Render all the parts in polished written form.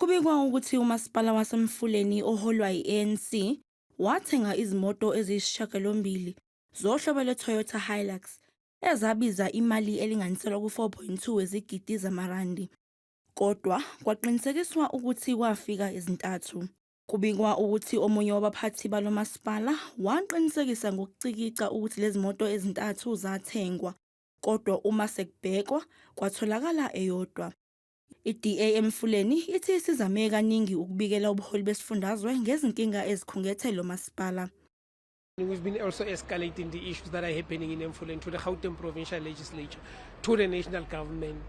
Kubikwa ukuthi umasipala waseMfuleni oholwa yi-ANC wathenga izimoto eziyisishiyagalombili zohlobo lwe-Toyota Hilux ezabiza imali elinganiselwa ku-4.2 wezigidi zamarandi. Kodwa kwaqinisekiswa ukuthi kwafika ezintathu. Kubikwa ukuthi omunye wabaphathi balo masipala waqinisekisa ngokucikica ukuthi lezi moto ezintathu zathengwa, kodwa uma sekubhekwa kwatholakala eyodwa. I-DA eMfuleni ithi isizame kaningi ukubikela ubuholi besifundazwe ngezinkinga ezikhungethe lo masipala. We've been also escalating the issues that are happening in Emfuleni to the Gauteng Provincial Legislature, to the national government.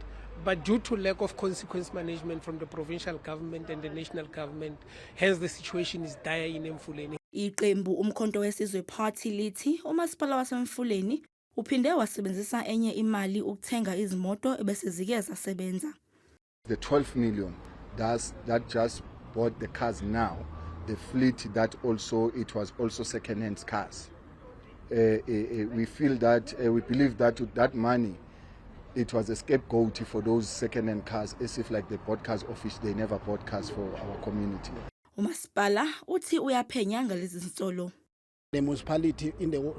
But due to lack of consequence management from the provincial government and the national government, hence the situation is dire in Emfuleni. Iqembu Umkhonto weSizwe Party lithi umasipala waseMfuleni uphinde wasebenzisa enye imali ukuthenga izimoto ebese zike zasebenza. The 12 million that just bought the cars now, the fleet that also it was also second-hand cars. We feel that we believe that with that money, it was a scapegoat for those second-hand cars, as if like they bought cars office, they never bought cars for our community. Umasipala uthi uyaphenya ngalezi zinsolo. The municipality,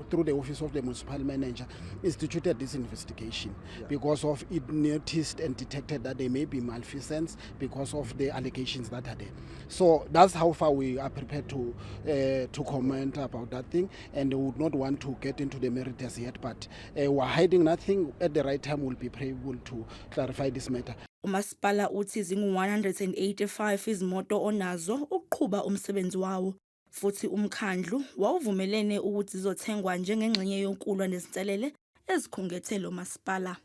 through the office of the municipal manager, instituted this investigation because of it noticed and detected that there may be malfeasance because of the allegations that are there. So that's how far we are prepared to comment about that thing, and we would not want to get into the merits as yet. But we're hiding nothing. At the right time, we'll be able to clarify this matter. Umasipala uthi zingu-185 izimoto onazo ukuqhuba umsebenzi wawo futhi umkhandlu wawuvumelene ukuthi zizothengwa njengengxenye yokulwa nezinselele ezikhungethe lo masipala.